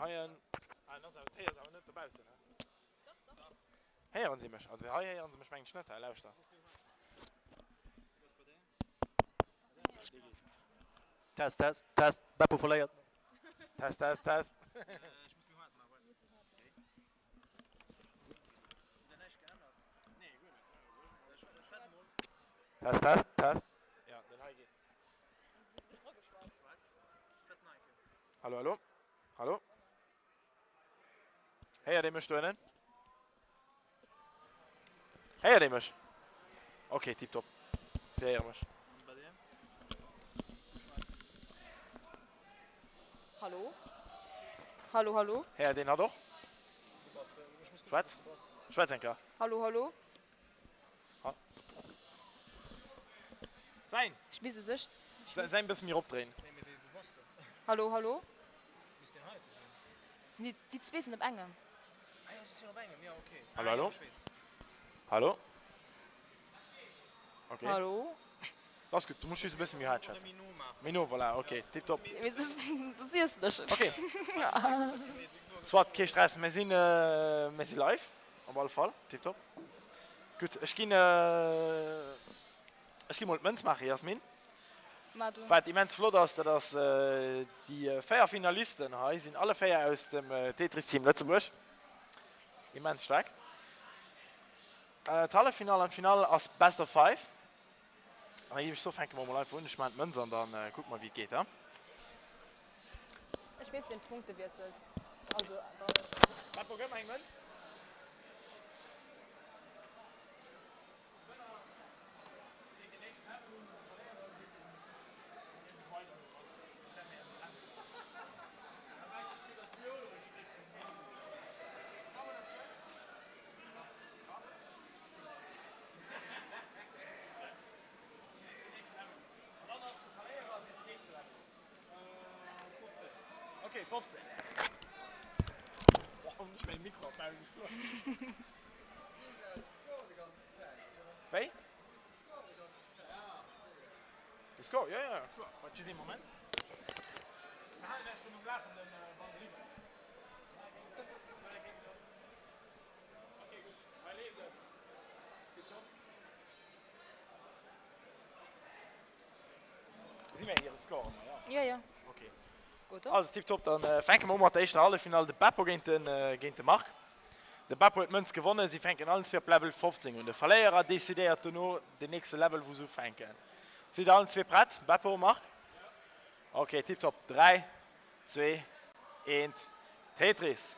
Heien, ah, en ass awer, d'Héier ass awer net dobaussen, he? Héieren si mech? Also hei héieren se mech mengen ech net, hei lauschter. Test, test, test, Beppo verléiert. Test, test, test. Test, test, test. Ja, den hei geet. Hallo, hallo. Hallo. Héiert ee mech do ënnen? Héiert ee mech? Ok, tiptop. Si héiere mech. Hallo? Hallo, hallo? Héiert een hatt och? Schwätz. Schwätz eng Kéier. Hallo, hallo? Säin! Ech misst u sech. Säin bësse méi eropdréinen. Hallo, hallo? Sinn déi, déi zwee sinn op engem. Hallo, hallo? Hallo? Okay. Hallo? Dat ass gutt, du muss just e bësse méi haart schwätzen. Méi no, voilà, ok, tiptop. Mee du sies dech. Ok. Soit, kee Stress, mir sinn, mir si live, op alle Fall, tiptop. Gutt, ech ginn, ech gi mol d'Mënz maachen, Jasmin. Wat immens flott ass, dat ass déi 4 Finalisten hei sinn alle 4 aus dem Tetris Team Lëtzebuerg. Immens staark. D'Halleffinall an d'Finall ass Best of Five. An da géif ech soen, fänke mer mol einfach un. Ech maachen d'Mënz an da kucke mer wéi et geet. Ech weess wien d'Punkte wiesselt. Also Beppo, gëff mer eng Mënz. Okay, 15. Boah, nicht mein Mikro op d'Maul geschloen. Wéi? De Score, jo, jo, kloer. Wart just ee Moment. Mir halen Iech schonn um Lafenden, wann et eriwwer ass. Ok, gutt. Hei leeft et. Tiptop. Gesi mir hire Score ëmmer, jo? Jo, jo. Ok. Gutt, oder? Also tiptop, dann fänke mer u mat der éischter Halleffinall, de Beppo géint de, géint de Marc. De Beppo huet d'Mënz gewonnen, si fänken allen zwee op Level 15 un. De Verléierer decidéiert dono den nächste Level wou se ufänken. Sidd der allen zwee prett, Beppo, Marc? Ok, tiptop, 3, 2, 1, Tetris!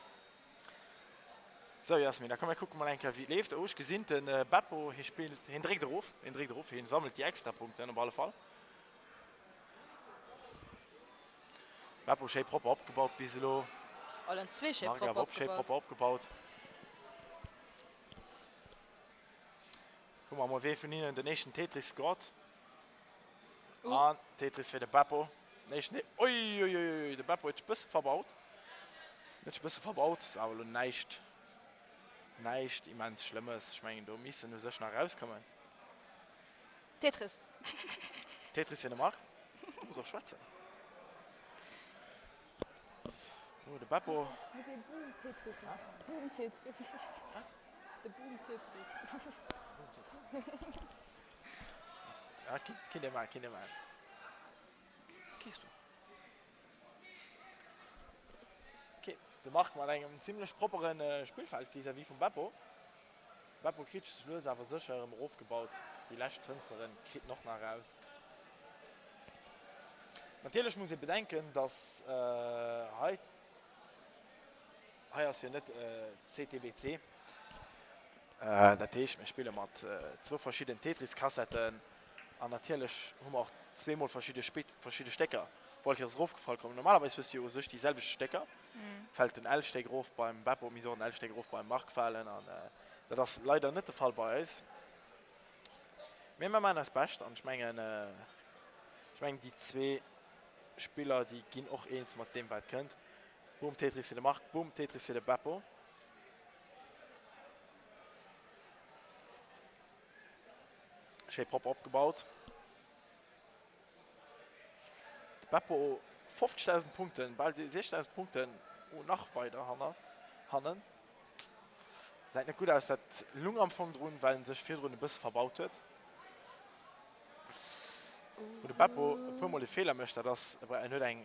Sou Jasmin, da komm mir kucke mol eng Kéier wéi et leeft. Oh ech gesinn de Beppo, hie spillt, hien dréckt erof, hien dréckt erof, hien sammelt déi Extrapunkten op alle Fall. Beppo schéi propper opgebaut bis elo. Allen zwee schéi Marc awer propper och schéi opgebaut. propper opgebaut. Kucke mer mol wee vun hinnen den éischten Tetris scored. Uh. An Tetris fir de Beppo. Den éischten Te Uiuiuiui, de Beppo huet sech bësse verbaut. Huet sech bësse verbaut, ass awer elo näischt, näischt immens Schlëmmes. Ech mengen do misst en u sech nach erauskommen. Tetris. Tetris fir de Marc. Du muss och schwätzen. Oh, de Beppo. Muss ee Boom Tetris maachen. Boom Tetris. Wat? De Boom Tetris. Boom Tetris. Ja, kinnt, kinnt ee maachen, kinnt ee maachen. Gees du? Okay, de Marc mat engem zimlech propperen Spillfeld vis-à-vis vum Beppo. Beppo kritt sech lues awer sécher erëm erofgebaut. Déi lescht Fënsteren kritt en och nach eraus. Natierlech muss ee bedenken, dass hei, hei ass jo net CTBC, dat heescht mir spille mat zwou verschidden Tetris-Kassetten an natierlech hu mer och zweemol verschidde verschidde Stécker, wou all Kéiers erofgefall kommen. Normalerweis hues du jo u sech déi selwecht Stécker. Fält den L-Stéck erof beim Beppo, misst och den L-Stéck erof beim Marc falen an dat ass leider net de Fall bei eis. Mee mer maachen eist Bescht an ech mengen, ech mengen déi zwee Spiller déi ginn och eens mat deem wat kënnt. Boom Tetris fir de Marc, Boom Tetris fir de Beppo. Schéi propper opgebaut. De Beppo 50.000 Punkten, bal 60.000 Punkten. Oh, nach weider hanner, hannen. Gesäit net gutt aus, dat lung am Fong drun, well en sech virdrun e bësse verbaut huet. Wou de Beppo e puer mol e Feeler mécht, dat ass, en huet eng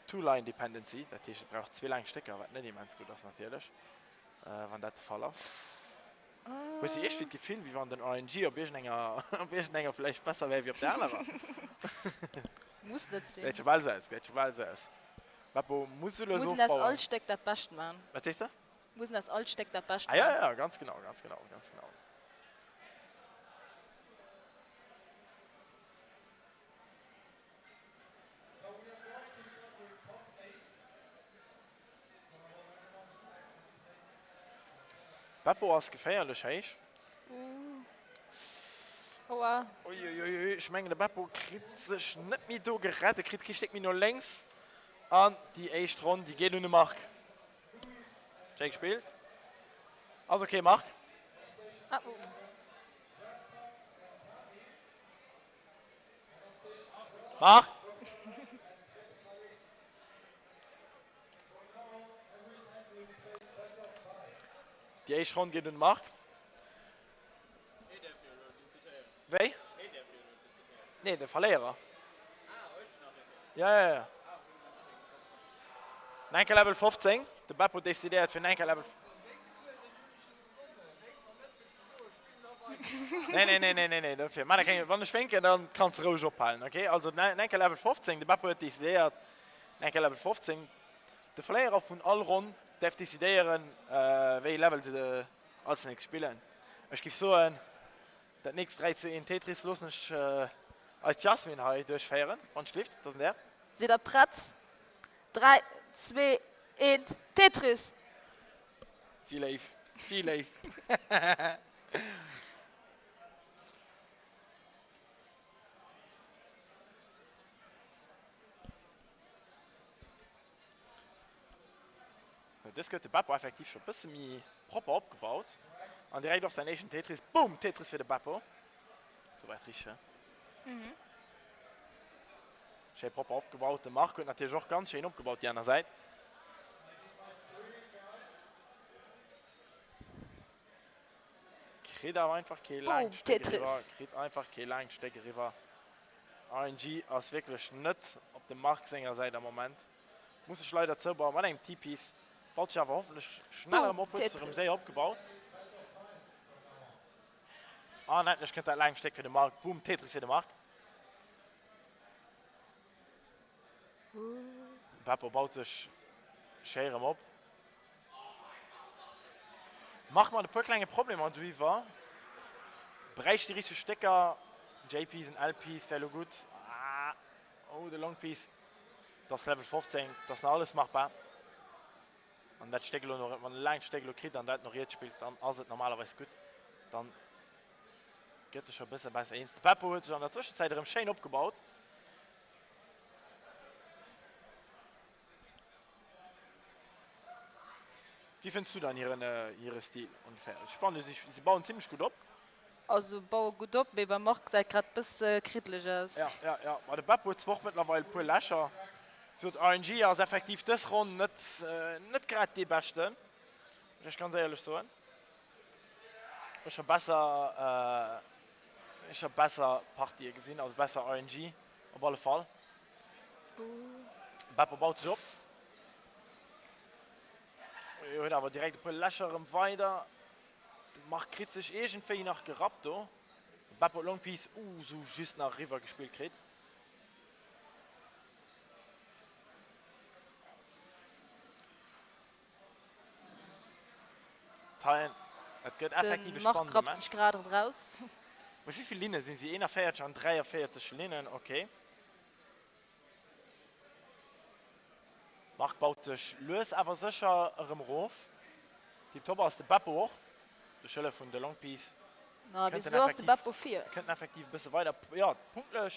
Two-Line Dependency, dat heescht, e brauch zwee laang Stécker, wat net immens gutt ass natierlech, wann dat de Fall ass. Hues de iergendwéi d'Gefill, wéi wann den RNG op iergendenger, op iergendenger vläicht besser wär wéi op der anerer? Muss net sinn. Gesäit scho bal esou aus, gesäit scho bal esou aus. Beppo muss sou lues Mussen aus ofbauen. all Stéck dat Bescht man. Wat sees de? Mussen aus all Stéck dat Bescht Ah ja, man. ja, ganz genau, ganz genau, ganz genau. Beppo ass geféierlech héich. Aua. Uiuiui, ech mengen de Beppo kritt sech net méi do gerett, e kritt kee Stéck méi no lénks. An déi éischt Ronn, déi geet un de Marc. Schéi gespillt. Ass ok Marc. Ah, oh. Marc! Déi éischt Ronn geet un de Marc. Wéi? Nee, de Verléierer. Ja, ja, ja. Enker Level 15. De Beppo decidéiert fir enker Level. Nee, nee, nee, nee, nee, nee, dofir. Mä da keng, wann ech wénken, dann kanns de roueg ophalen, okay? Also den enker Level 15, de Beppo huet decidéiert, den enker Level 15, de Verléierer vun all Ronn däerf decidéieren, wéi ee Level se als nächst spillen. Ech giff soen, dat nächst 3, 2, 1 Tetris loossen ech eis d'Yasmin hei duerchféieren, wann ech gelift, dat ass en Där. Sidd der prett? 3, 2, 1, Tetris! Wéi léif, wéi léif. Dës gëtt de Beppo effektiv scho bësse méi propper opgebaut. An direkt och säin éischten Tetris. Boom! Tetris fir de Beppo. Sou war et richteg, he? Mhm. Schéi propper opgebaut. De Marc huet natierlech och ganz schéin opgebaut déi aner Säit. Kritt awer einfach kee laangt Stéck eriwwer. Kritt einfach kee laangt Stéck eriwwer. RNG ass wierklech net op dem Marc senger Säit am Moment. Muss sech leider zoubauen mat engem T-Piece. Baut sech awer hoffentlech schnell erëm op. Huet sech erëm séier opgebaut. An endlech kënnt dat laangt Stéck fir de Marc. Boom, Tetris fir de Marc. Beppo baut sech schéi erëm op. Marc mat e puer klenge Problemer driwwer. Bräicht déi richteg Stécker. J-Piece an L-Piece wär elo gutt. Ah, oh, de Long Piece. Dat ass Level 15, dat ass nach alles machbar. Wann dat Stéck elo no, wann e laangt Stéck elo kritt an dat no riets spillt, dann ass et normalerweis gutt. Dann gëtt e scho e bësse besser eens. De Beppo huet sech an der Zwëschenzäit erëm schéin opgebaut. Wéi fënns du dann hiren hire Stil ongeféier? Ech fannen si si bauen zimlech gutt op. Also baue gutt op, mee beim Marc gesäit grad bësse kriddeleg aus. Ja, ja, ja. Ma de Beppo huet zwar och mëttlerweil e puer Lächer. Wéi gesot, RNG ass effektiv dës Ronn net net grad dee beschten, muss ech ganz éierlech soen. Ech hu besser ech hu besser Partië gesinn, also besser RNG op alle Fall. Beppo baut sech op. Huet awer direkt e puer Lächer erëm weider. De Marc kritt sech iergendwéi nach gerappt do. De Beppo Long Piece, uh, sou just nach eriwwer gespillt kritt. Teil, et gëtt effektiv e De Marc spannende rappt Match. sech grad erëm raus. Wéi vill Linne sinn si? 41 an 43 Linnen, okay. Marc baut sech lues awer sécher erëm erof. Tiptop ass de Beppo och. Duerch Hëllef vun de Long Piece Na, bis kënnt en elo ass de effektiv, Beppo vir. kënnt en effektiv e bësse weider. Jo, punktlech,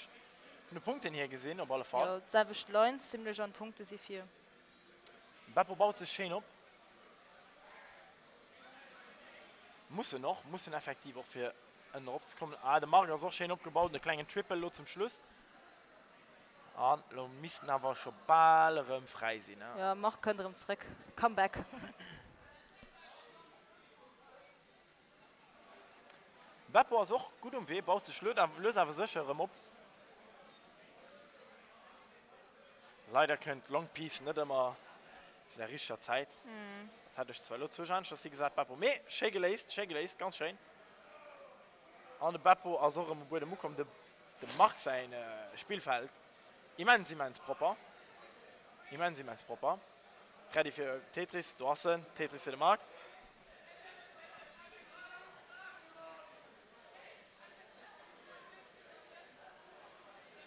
vun de Punkten hier gesinn op alle Fall. Jo, d'selwecht Lines zimlech an d'Punkte si vir. Beppo baut sech schéin op. Muss en och, muss en effektiv och fir ënnen erop ze kommen. Ah, de Marc ass och schéin opgebaut, e klengen Triple elo zum Schluss. An lo misst en awer scho bal erëm fräi sinn. Jo, Marc kënnt erëm zréck. Comeback. Beppo ass och gutt um Wee, baut sech lues awer sécher erëm op. Leider kënnt d'Long Piece net ëmmer zu der richteger Zäit. Dat hätt ech zwar elo zwousch aneschters higesat, Beppo, mee schéi geléist, schéi geléist, ganz schéin. An de Beppo ass och erëm um Buedem ukomm. De Marc säin Spillfeld immens, immens propper, immens, immens propper. Ready fir Tetris, do ass en, Tetris fir de Marc.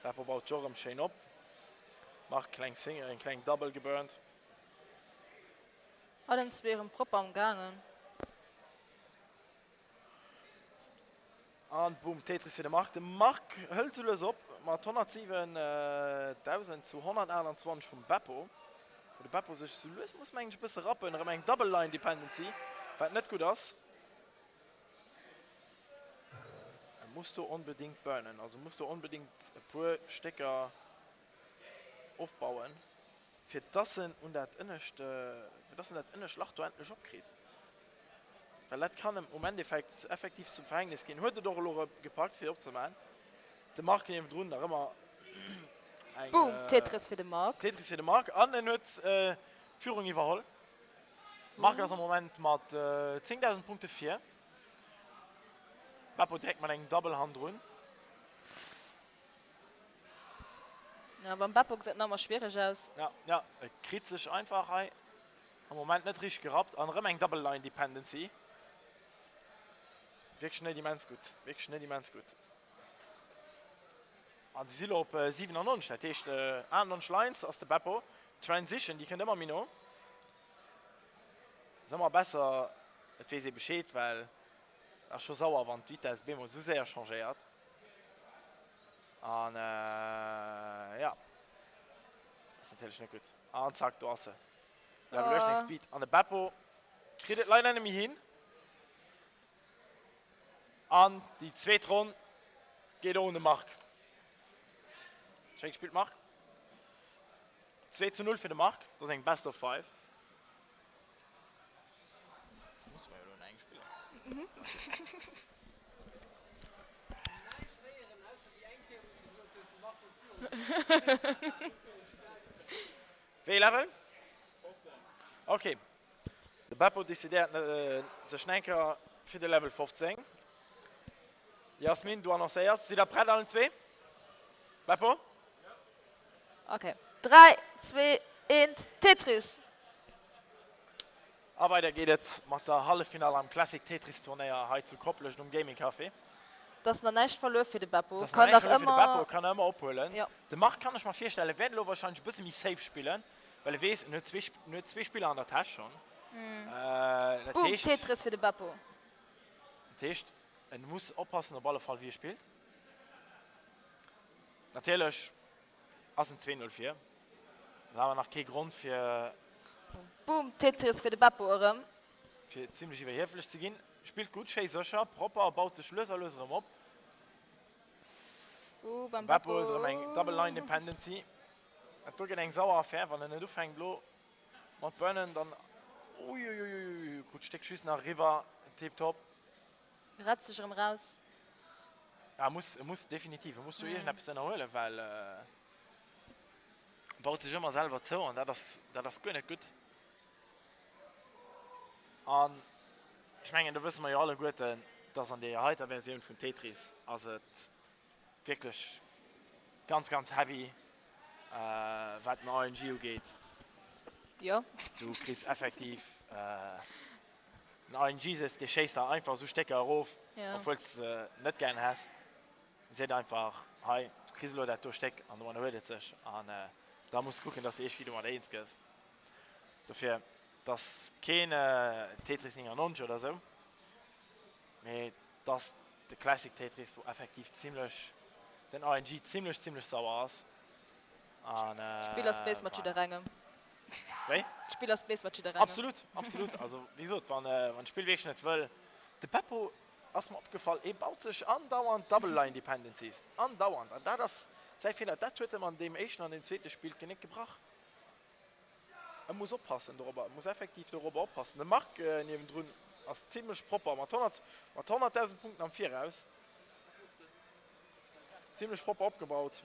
Beppo baut sech och erëm schéin op. Marc kleng Single, eng kleng Double geburnt. Allen zwee erëm propper am gaangen. An boom, Tetris fir de Marc. De Marc hëlt sou lues op mat 107.000 zu 128 vum Beppo. Wou de Beppo sech sou lues muss mengen ech e bësse rappen. Erëm eng Double Line Dependency, wat net gutt ass. E muss do onbedéngt burnen, also muss do onbedéngt e puer Stécker ofbauen. Fir dass en un dat ënnescht, fir dass en dat ënnescht Lach do endlech opkritt. Well dat kann em um Endeffekt effektiv zum Verhängnis ginn. Huet et och elo erëm gepackt fir opzemaachen. De Marc niewendrun nach ëmmer eng. Boom! Tetris fir de Marc. Tetris fir de Marc an en huet d'Führung iwwerholl. Marc ass am Moment mat 10.000 Punkte vir. Beppo direkt mat engem Double hannendrun. Ja, beim Beppo gesäit nach emmer schwiereg aus. Ja, ja, e kritt sech einfach hei am Moment net richteg gerappt an erëm eng Double Line Dependency. Wierklech net immens gutt, wierklech net immens gutt. An si si lo op 97, dat heescht 98 Lines ass de Beppo. Transition, déi kënnt ëmmer méi no. Ass ëmmer besser, et weess ee Bescheed, well ass scho sauer, wann d'Vitess bemol esou séier changéiert. An jo, ass natierlech net gutt. An zack, do ass se. Level 18 Speed. An de Beppo kritt et leider net méi hin. An déi zweet Ronn geet och un de Marc. Schéi gespillt, Marc. 2 zu 0 fir de Marc. Dat ass eng Best of 5. Muss mer jo elo nach eng spillen. Wéi ee Level? Ok. De Beppo decidéiert sech nach eng Kéier fir de Level 15. Jasmin, du annoncéiers. Sidd der prett allen zwee? Beppo? Ok. 3, 2, 1, Tetris! A weider geet et mat der Halleffinall am Classic Tetris Turnéier hei zu Koplescht um Gaming Café. Et ass nach näischt verluer fir de Beppo, kann nach ëmmer. De Beppo kann nach ëmmer ophuelen. Jo. De Marc kann ech mer virstellen wäert elo wahrscheinlech e bësse méi safe spillen, well e weess en huet zwee en huet zwee Spiller an der Täsch schonn. Dat Boom, heescht. Tetris fir de Beppo. Dat heescht en muss oppassen op alle Fall wéi e spillt. Natierlech ass en 2, 0 vir. Ass awer nach kee Grond fir. Boom, Tetris fir de Beppo erëm. Fir zimlech iwwerhieflech ze ginn. Spillt gutt, schéi sécher, propper a baut sech lues a lues erëm op. Uh, beim Beppo. Beppo ass erëm eng Double Line Dependency. Dat do gëtt eng sauer Affär, wann en net ufänkt elo mat burnen, dann. Uiuiuiui, krut d'Stéck just nach eriwwer. Tiptop. Rett sech erëm raus. Ah, muss, e muss definitiv, e muss do iergendeppes ënnerhuelen, well e baut sech ëmmer selwer zou an dat ass, dat ass guer net gutt. An ech mengen, do wësse mer jo alleguerten, dass an deeër heiter Versioun vun Tetris ass et wierklech ganz, ganz heavy, wat den RNG ugeet. Jo. Du kriss effektiv Den RNGesus, dee schéisst der einfach esou Stécker erof, obwuel s de se net gären häss. E seet einfach, Hei, du kriss elo dat do Stéck an domadder huet et sech. An da muss de kucken, dass de iergendwéi domadder eens gëss. Dofir, et ass keen Tetris 99 oder esou, mee et ass de Classic Tetris, wou effektiv zimlech den RNG zimlech, zimlech sauer ass. An D'Spill ass béis mat jidderengem. Wéi? D'Spill ass béis mat jidderengem. Absolut, absolut. Also wéi gesot, wann wann d'Spill wierklech net wëll. De Beppo. Ass mer opgefall, e baut sech andauernd Double Line Dependencies. Andauernd. An dat ass säi Feeler. Dat huet em an deem éischten an deem zweete Spill d'Genéck gebrach. E muss oppassen dorobber, e muss effektiv dorobber oppassen. De Marc niewendrun ass zimlech propper mat 100, mat 100.000 Punkten am Viraus. Zimlech propper opgebaut.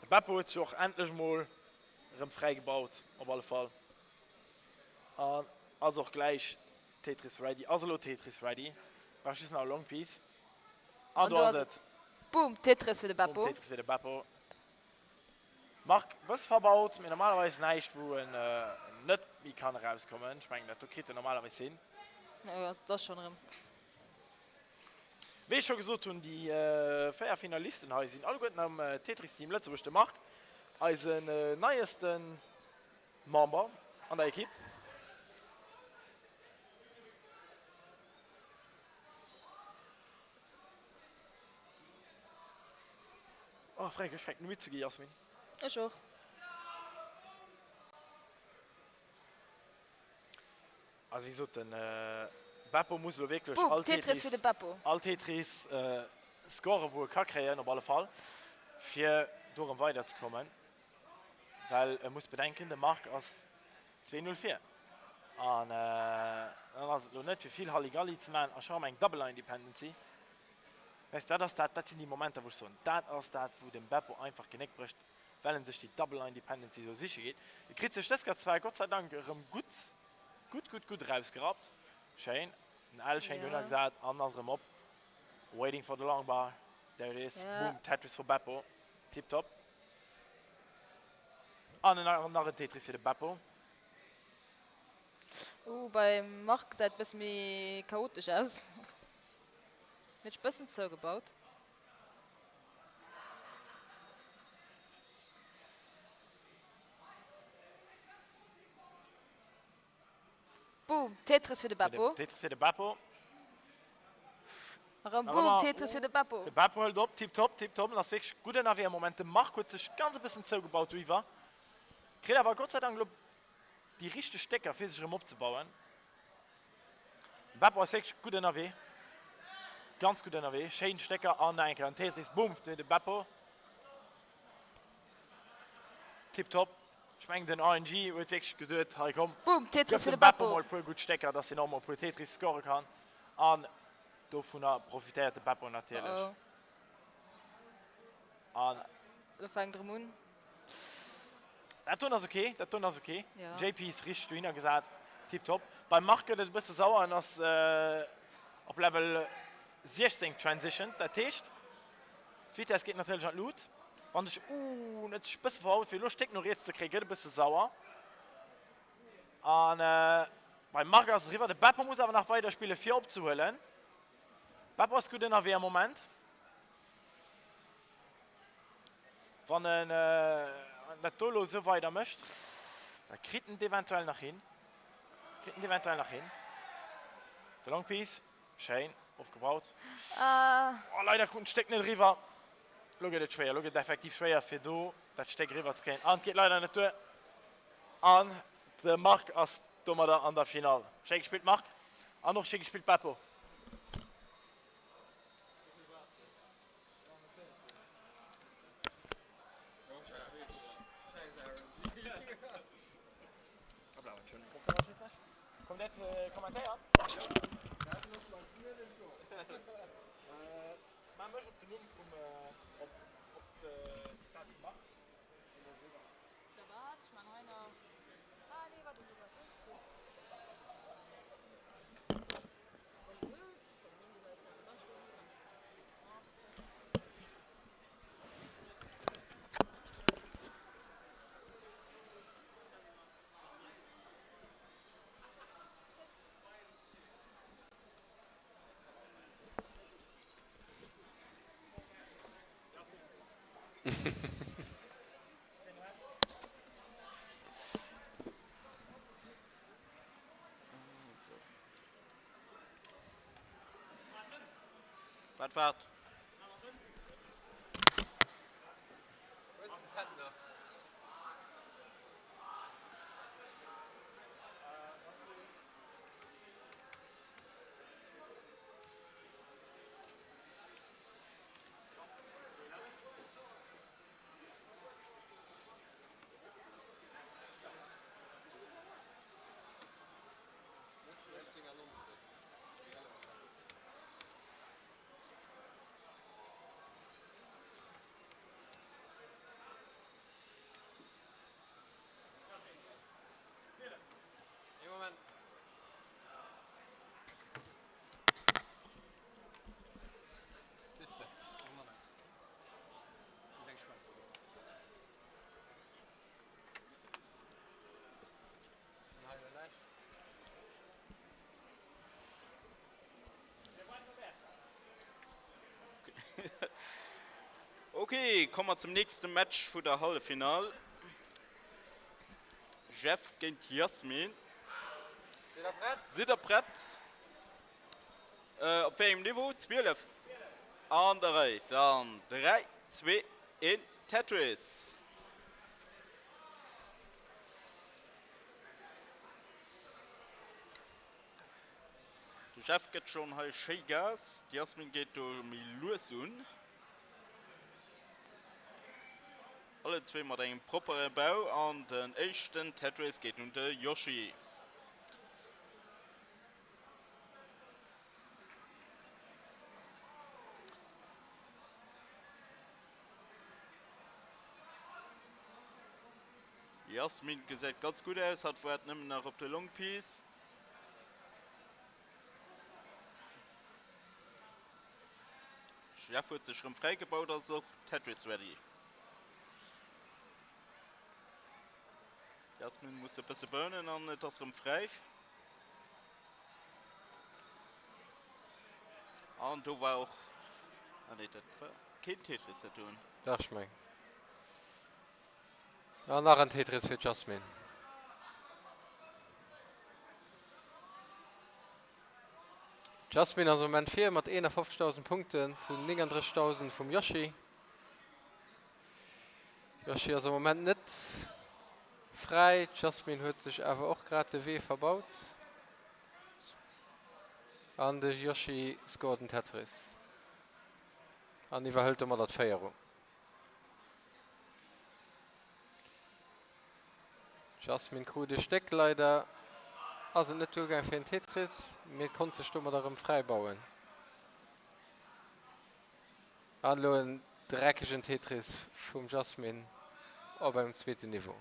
De Beppo huet sech och endlech mol erëm fräi gebaut, op alle Fall. An ass och gläich Tetris ready. Ass elo Tetris ready. Brauch just nach e Long Piece. An do ass et. Boom, Tetris fir de Beppo. Boom, Tetris fir de Beppo. Marc, bëss verbaut, mee normalerweis näischt wou en net méi kann erauskommen. Ech mengen dat do kritt en normalerweis hin. Jo, dat ass schonn erëm. Wéi ech scho gesot hunn, déi 4 Finalisten hei sinn alleguerten am Tetris Team Lëtzebuerg. De Marc, eisen neiesten Member an der Ekipp. Oh freck, ech fänken u midd ze gi, Jasmin. Ech och. Also wéi gesot, den Beppo muss elo wierklech all Tetris, fir de Beppo. All Tetris scoren, wou e ka kréien, op alle Fall, fir do erëm weiderzekommen. Well e muss bedenken, de Marc ass 2, 0 vir. An dann ass et elo net fir vill Halligalli ze maachen a scho erëm eng Double Line Dependency. Weess, dat ass dat, dat sinn déi Momenter, wou ech soen, dat ass dat, wou dem Beppo einfach d'Genéck brécht, well en sech déi Double Line Dependency esou siche geet. E kritt sech dës Kéier zwar Gott sei Dank erëm gutt, gutt, gutt, gutt erausgerappt. Schéin, den L schéin dohinner gesat an ass erëm op. Waiting for the long bar, there it is, boom, Tetris for Beppo, tiptop. An nach en Tetris fir de Beppo. Uh, beim Marc gesäit et bësse méi chaotesch aus. Huet sech bëssen zougebaut. Boom, Tetris fir de Beppo. Tetris fir de Beppo. Erëm Boom, Tetris fir de Beppo. De Beppo hëlt op, tiptop, tiptop. En ass wierklech gutt ënnerwee am Moment. De Marc huet sech ganz e bëssen zougebaut doiwwer. Kritt awer Gott sei Dank elo déi richteg Stécker fir sech erëm opzebauen. De Beppo ass wierklech gutt ënnerwee. Ganz gutt ënnerwee. Schéin Stécker an nach eng Kéier en Tetris. Boom, fir de Beppo. Tiptop. Ech mengen den RNG huet wierklech gesuet, hei komm, Boom, Tetris gëff fir de dem Beppo Beppo. mol e puer gutt Stécker, dass hien och mol e puer Tetris score kann. An dovunner profitéiert de Beppo natierlech. Oh oh. An. Lo fänkt erëm un. Dat doen ass ok, dat doen ass ok. Ja. JP is richteg dohinner gesat, tiptop. Beim Marc gëtt et e bësse sauer, en ass op Level 16 transitioned, dat heescht d'Vitess geet natierlech an d'Lut. Wann sech, uuh, en huet sech e bësse verhaut, fir elo Stéck no riets ze kréien, gëtt e bësse sauer. An beim Marc ass et eriwwer, de Beppo muss awer nach weider spille fir opzehuelen. Beppo ass gutt ënnerwee am Moment. Wann en dat do elo esou weider mécht, da kritt en et eventuell nach hin. Kritt en et eventuell nach hin. De Long Piece, schéin ofgebaut. Oh, leider krut en d'Stéck net eriwwer. Elo gëtt et schwéier, elo gëtt et effektiv schwéier fir do dat Stéck eriwwer ze kréien. An et geet leider net duer. An de Marc ass domadder an der Finall. Schéi gespillt Marc an och schéi gespillt Beppo. Wat wat? Ok, komme mer zum nächste Match vu der Halleffinall. Jeff géint Jasmin. Sidd der prett? Op wéi engem Niveau? 12? An der Réi. Dann 3, 2, 1, Tetris! De Jeff gëtt schonn hei schéi Gas, d'Yasmin geet do méi lues un. Allen zwee mat engem proppere Bau an den éischten Tetris geet un de Yoshi. Jasmin gesäit ganz gutt aus, hatt waart nëmmen nach op de Long Piece. Jeff huet sech rëm fräi gebaut, ass och Tetris ready. Jasmin muss e bësse burnen an et ass rëm fräi. An do war och, ah nee, dat war keen Tetris dat doen. Dach, ech meng. An nach en Tetris fir d'Jasmine. D'Jasmine ass am Moment vir mat 51.000 Punkten zu 39.000 vum Yoshi. Yoshi ass am Moment net fräi. D'Jasmine huet sech awer och grad de Wee verbaut. An de Yoshi scoret en Tetris an iwwerhëlt domadder d'Féierung. D'Jasmine krut e Stéck, leider ass et net duergaang fir en Tetris, mee et konnt sech domadder erëm fräi bauen. An elo en dreckegen Tetris vum Jasmine op engem zweeten Niveau.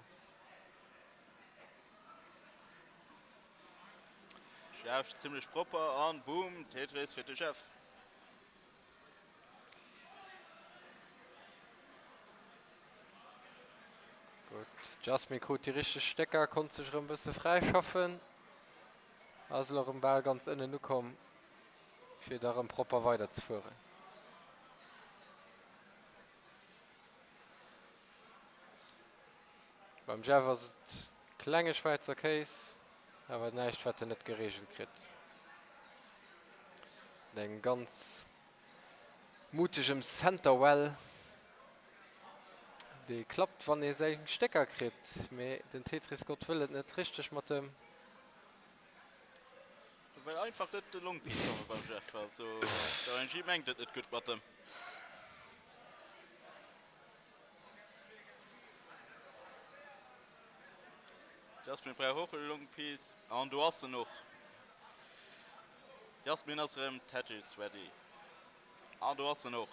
Jeff zimlech propper an boom, Tetris fir de Jeff. Gutt, d'Jasmine krut déi richteg Stécker, konnt sech erëm e bësse fräi schaffen, ass elo erëm bal ganz ënnen ukomm, fir da erëm propper weiderzefueren. Beim Jeff ass et klenge Schwäizer Kéis, awer näischt wat en net gereegelt kritt. Mat engem ganz mutegem Center Well, dee klappt wann ee seng Stécker kritt, mee den Tetris-Gott wëll et net richteg mat em. Do well einfach net de Long Piece komme beim Jeff, also d'RNG mengt et net gutt mat em. D'Jasmine brauch och e Long Piece an do ass en och. D'Jasmine ass erëm Tetris ready an do ass en och.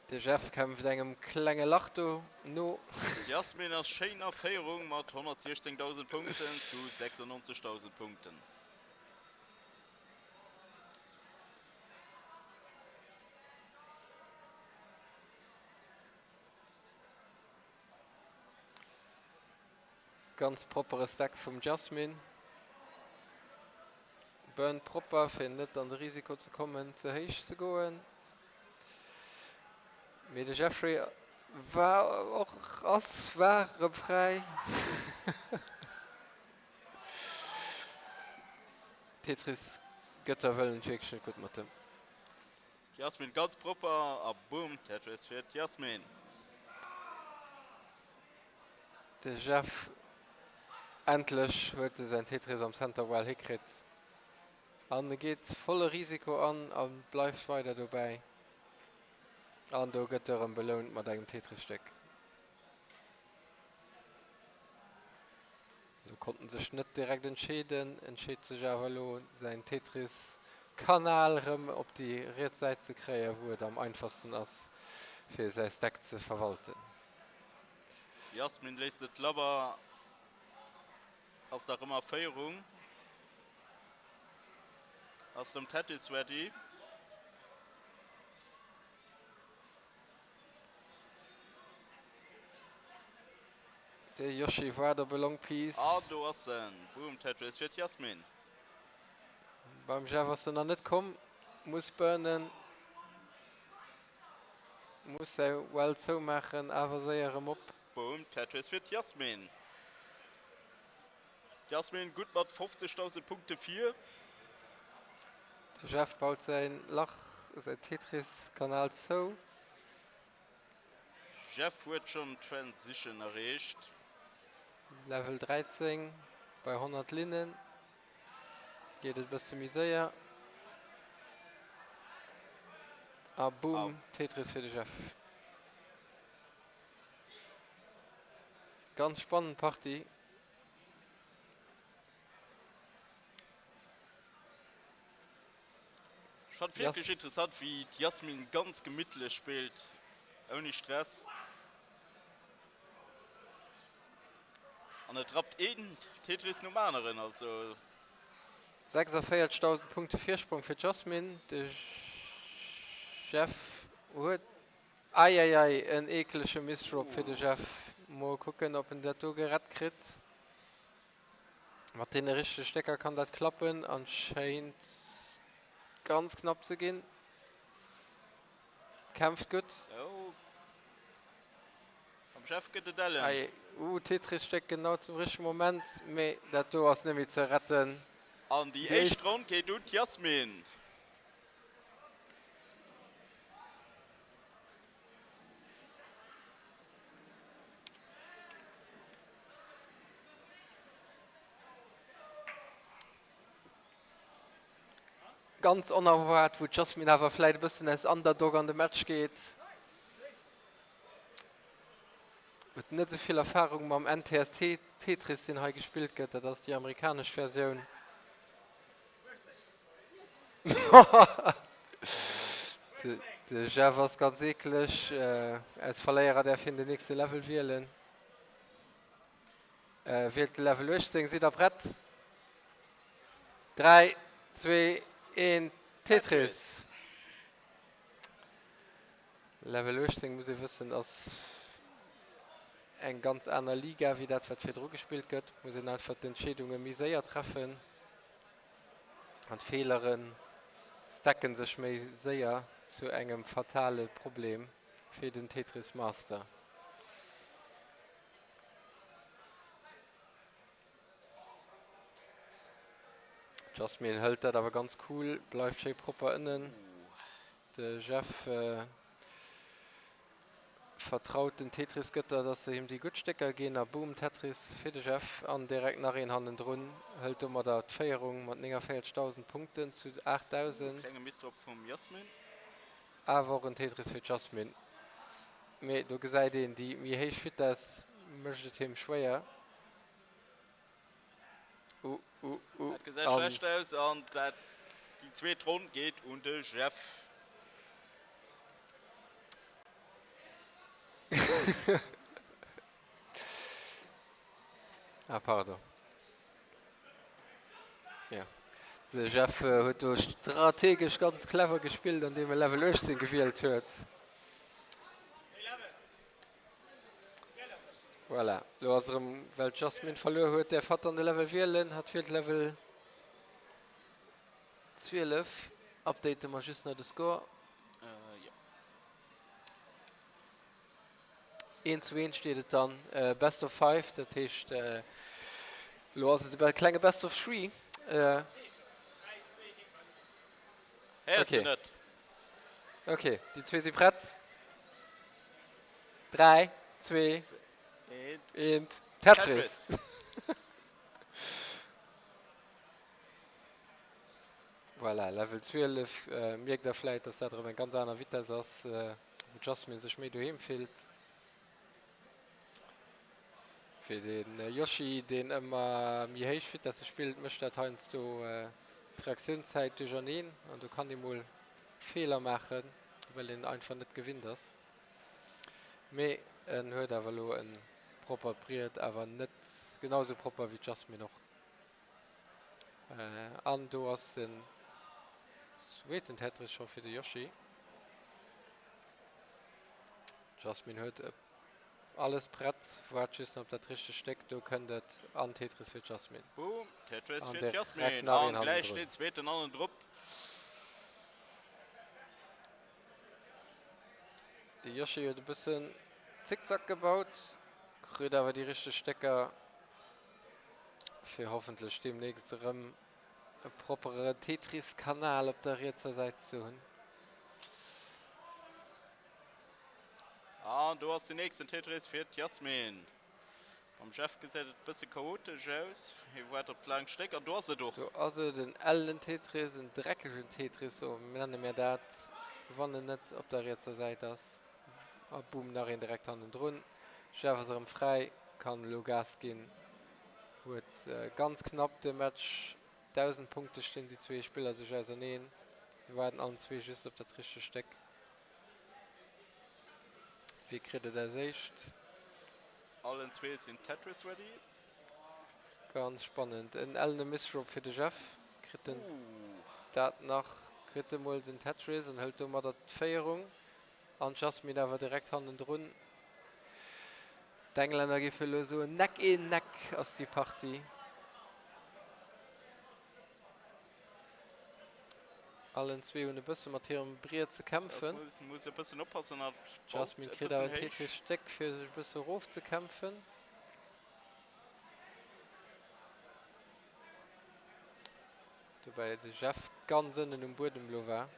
De Jeff kämpft engem klenge Lach do no. D'Jasmine ass schéin a Féierung mat 116.000 Punkten zu 96.000 Punkten. Ganz proppere Stack vum Jasmine. Burnt propper fir net an de Risiko ze kommen ze héich ze goen. Mee de Jeffrey war och ass war erëm fräi. Tetris Götter wëllen et wierklech net gutt mat em. D'Jasmine ganz propper a boom, Tetris fir d'Jasmine. De Jeff, endlech huet e säin Tetris am Center well hikritt an e geet volle Risiko an a bleift weider dobäi an do gëtt e rëm belount mat engem Tetris-Stéck. Lo konnt en sech net direkt entscheeden, entscheet sech awer elo säin Tetris Kanal rëm op déi riets Säit ze kréien, wou et am einfachsten ass fir säi Stack ze verwalten. Jasmin léisst et labber, ass nach ëmmer a Féierung, ass rëm Tetris ready. De Yoshi waart op e Long Piece. An do ass en! Boom Tetris fir d'Yasmin. Beim Jeff ass en nach net komm, muss burnen, muss säi Well zoumaachen, awer séier erëm op. Boom Tetris fir d'Yasmin. D'Yasmin gutt mat 50.000 Punkte vir. De Jeff baut säin Lach, säi Tetris-Kanal zou. Jeff huet schonn d'Transition erreecht. Level 13 bei 100 Linnen geet et e bësse méi séier. A boom, Tetris fir de Jeff. Ganz spannend Partie. Ech fannen et wierklech interessant wéi d'Yasmin ganz gemittlech spillt, ouni Stress. An et rappt een Tetris nom aneren, also. 46.000 Punkte Virsprong fir d'Yasmin. De Jeff huet, eieiei, en eeklege Missdrop fir de Jeff. Mol kucken op en dat do gerett kritt. Mat deene richtege Stécker kann dat klappen an schéint ganz knapp ze ginn. Kämpft gutt. Oh. Am Jeff gëtt et ellen. Ei, uh, Tetris-Stéck genau zum richtege Moment, mee dat do ass net méi ze retten. An déi éischt Ronn geet un d'Yasmin. Ganz onerwaart, wou d'Jasmine awer vläit e bëssen als Underdog an de Match geet. Huet net esou vill Erfarung mam NTSC Tetris, deen hei gespillt gëtt. Dat ass déi amerikanesch Versioun. De Jeff ass ganz eekleg. Als Verléierer däerf hien den nächste Level wielen. Wielt de Level 18. Sidd der prett? 3, 2, 1, Tetris! Level 18, muss ee wëssen, ass eng ganz aner Liga wéi dat, wat virdru gespillt gëtt. Muss een einfach d'Entscheedunge méi séier treffen an d'Feelere stacken sech méi séier zu engem fatale Problem fir den Tetris Master. D'Jasmine hëlt dat awer ganz cool, bleift schéi propper ënnen. De Jeff vertraut den Tetris-Gëtter, dass se him déi gutt Stécker ginn a boom, Tetris fir de Jeff an direkt nach een hannendrun, hëlt domadder d'Féierung mat 49.000 Punkten zu 8.000. Klenge Missdrop vum Jasmine. Awer och en Tetris fir d'Jasmine. Mee do gesäit een, déi méi héich Vitess mécht et him schwéier. Uh, uh, uh. Dat gesäit schlecht aus an dat déi zweet Ronn geet un de Jeff. Ah, pardon. Ja. De Jeff huet do strategesch ganz clever gespillt, an deem e Level 18 gewielt huet. Voilà, lo ass erëm, well d'Jasmine verluer huet, däerf hatt dann de Level wielen. Hatt wielt Level 12. Update mer just nach de Score. Eent zu eent steet et dann. Best of five, dat heescht elo ass et e klenge Best of three. Héiers de net? Ok, déi zwee si prett. 3, 2, 1, Tetris! Voilà, Level 12. Mierkt der vläit, dass dat erëm eng ganz aner Vitess ass, wou d'Jasmine sech méi doheem fillt. Fir de Yoshi, deen ëmmer méi héich Vitesse spillt, mécht dat heiansdo d'Reaktiounszäit duercherneen an do kann ee mol Feeler maachen, well een einfach net gewinnt ass. Mee en huet awer elo e proppert Briet, awer net genau sou propper wéi d'Jasmine och. An do ass den zweeten Tetris scho fir de Yoshi. D'Jasmine huet e. Alles prett, waart just nach op dat richtegt Stéck, do kënnt et an Tetris fir d'Jasmine. Boom, Tetris An fir direkt d'Jasmine nach een an gläich hannendrun. deen zweeten hannendrop. De Yoshi huet e bëssen Zickzack gebaut, kritt awer déi richteg Stécker fir hoffentlech deemnächst erëm e proppere Tetris-Kanal op der rietser Säit ze hunn. An do ass den nächsten Tetris fir d'Jasmine. Beim Jeff gesäit et bësse chaotesch aus. Hie waart op d'laangt Stéck an do ass et och. Do ass et, en ellenen Tetris, en dreckegen Tetris, sou nenne mir dat, wann en net op der rietser Säit ass. A boom, nach een direkt hannendrun. Jeff ass erëm fräi, kann elo Gas ginn. Huet ganz knapp de Match, 1.000 Punkte stinn déi zwee Spiller sech auserneen. Se waarden allen zwee just op dat richtegt Stéck. Wie kritt et als éischt? Allen zwee sinn Tetris ready. Ganz spannend. En ellene Missdrop fir de Jeff. Kritt en dat nach? Kritt e mol den Tetris an hëlt domadder d'Féierung. An d'Jasmine awer direkt hannendrun. D'Englänner géife elo soen, Neck in neck ass déi Partie. Allen zwee hunn e bësse mat hirem Briet ze kämpfen. D'Jasmine kritt awer en Tetris-Stéck fir sech e bësse erofzekämpfen. Dobäi de Jeff ganz ënnen um Buedem elo war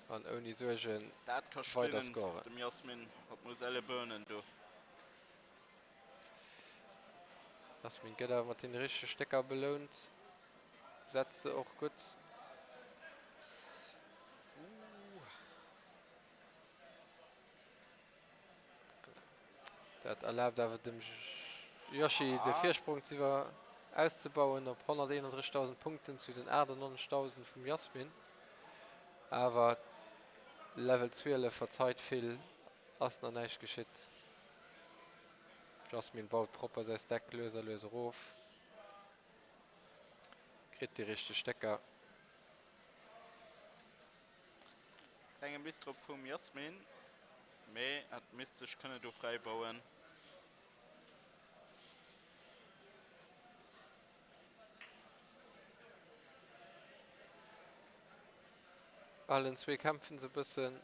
an ouni Suerge weider scoren. Jasmin gëtt awer mat den richtege Stécker belount, setzt se och gutt. Dat erlaabt awer dem Yoshi de Virsprong ze iwwer auszebauen op 131.000 Punkten zu den 98.000 vum Jasmin. Awer Level 12 verzeit vill, ass nach näischt geschitt. D'Jasmine baut propper säi Stack lues a lues erof, kritt déi richteg Stécker. Klenge Missdrop vum Jasmine, mee hat misst sech kënne do fräi bauen. Allen zwee kämpfen se bëssen.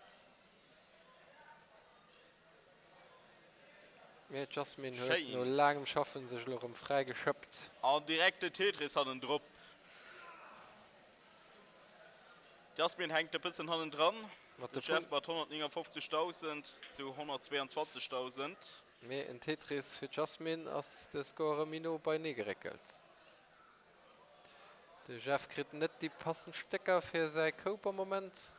Mee d'Jasmine huet no Schéin. laangem Schaffen sech elo rëm fräi geschëppt. An direkt de Tetris hannendrop. D'Jasmine hänkt e bëssen hannendran. Mat De de Jeff Punkt. mat 159.000 zu 122.000. Mee en Tetris fir d'Jasmine ass de Score erëm méi no beienee geréckelt. De Jeff kritt net déi passend Stécker fir säi Koup am Moment.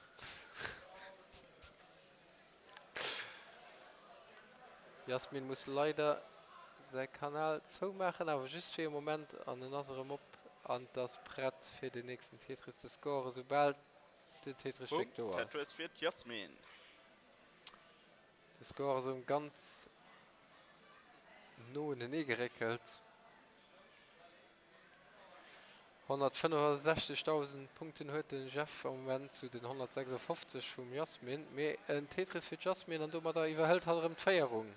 Jasmin muss leider säi Kanal zoumaachen, awer just fir ee Moment an en ass erëm op an et ass prett fir den nächsten Tetris ze scoren, soubal den Boom, Tetris-Stéck do ass. Tetris fir d'Jasmin. De Score ass erëm ganz no unenee geréckelt. 165.000 Punkten huet de Jeff am Moment zu den 156 vum Jasmin. Mee en Tetris fir d'Jasmin an domadder iwwerhëlt hatt erëm d'Féierung.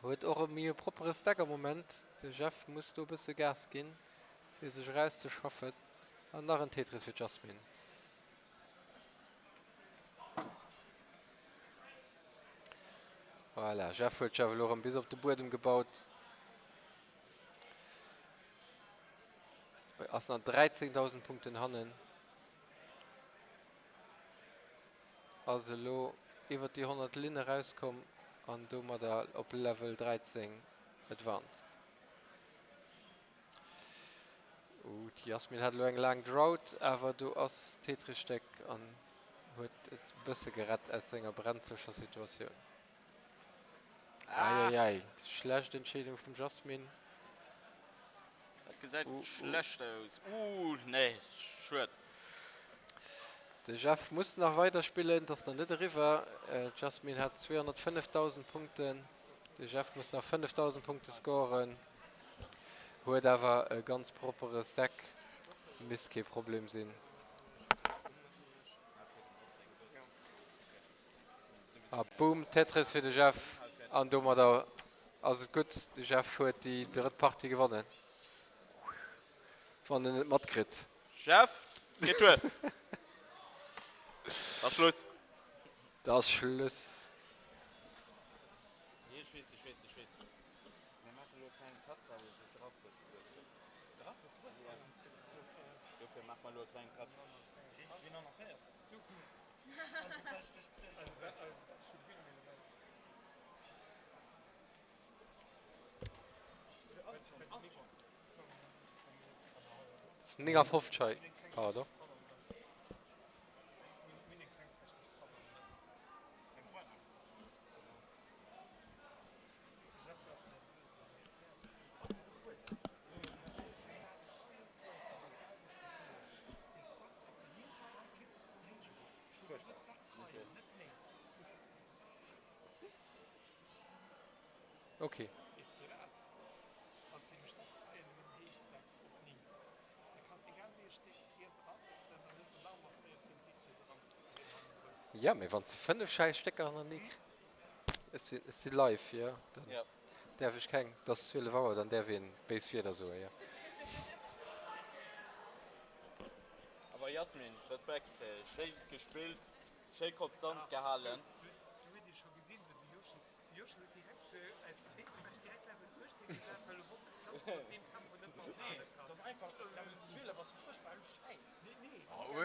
Huet och e méi e proppere Stack am Moment. De Jeff muss do e bësse Gas ginn, fir sech erauszeschaffen. An nach en Tetris fir d'Jasmin. Voilà, Jeff huet sech awer elo erëm bis op de Buedem gebaut. Ass nach 13.000 Punkten hannen. Ass elo iwwer déi 100 Linn erauskomm an domadder op Level 13 advanced. Uh, d'Jasmin hat elo eng laang Drought, awer do ass d'Tetris-Stéck an huet et e bësse gerett aus senger brenzleger Situatioun. Ah. Eieiei, schlecht Entscheedung vum Jasmin. Dat gesäit Uh, uh. schlecht aus. Uh, nee, schued. De Jeff muss nach weider spillen, et ass nach net eriwwer. D'Jasmin hat 205.000 Punkten. De Jeff muss nach 5.000 Punkte scoren, huet awer e ganz proppere Stack, misst kee Problem sinn. A boom, Tetris fir de Jeff. An domadder ass et gutt. De Jeff huet déi drëtt Partie gewonnen. Wann en et matkritt. Jeff, geet duer. Ass Schluss. Da ass Schluss. Nee, ech weess, ech weess, ech weess. Mir maachen elo e klengen Cut, well de Giraff huet gebuertsdag. Giraff huet gebuertsdag? Dofir maache mer elo e klengen Cut. Wien annoncéiert? Du. Et ass 59 hei. Pardon. Ok. Ja, mee wann s de 5 schäiss Stécker hannertenee kriss. Ech sinn, ech si live, jo. Dann Ja. däerf ech keng. Et ass 12 Auer, dann däerf een béis Wierder soen, jo. Awer Yasmin, Respekt, schéi gespillt, schéi konstant gehalen. Oh,